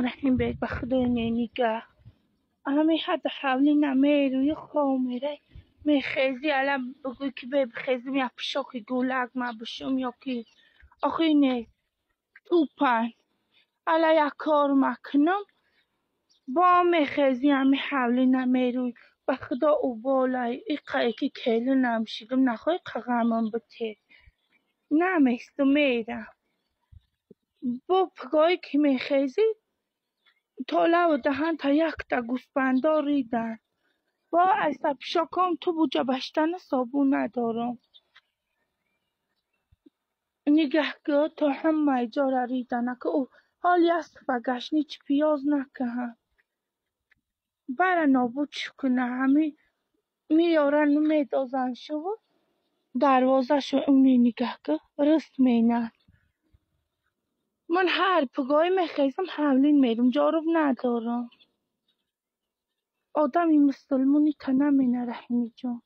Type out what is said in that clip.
Раҳимбек, ба худои ненигаҳ. Ҳами ҳадда ҳавли намерӯи, хов мерай. Мехези, ала бигӯй ки бехезим, як пишоки гулак ма бишум ё ки охи не тӯпан. Ала як кор макунам, бо мехези, ҳами ҳавли намерӯй. Ба худо уболай, иқае ки келинам шидам, нахоҳӣ қағамам бите. Наместу мерам. Бо пигоҳе ки мехезӣ, толаву даҳанта якта гӯсфандо ридан. Бо аз пишокам ту буҷа баштана собун надорам. Нигаҳ ки то ҳамаи ҷора ридана ки ӯ ҳол ясфа гашни чи пиёз накаҳам. Бара нобуд куна ҳами меёрану медозанд шуву дарвозашу уни нигаҳ ки рыст менанд. Ман ҳар пигоҳе мехезам, ҳавлин мерам, ҷоруб надорам. Одами мусулмони та намена, Раҳимиҷон.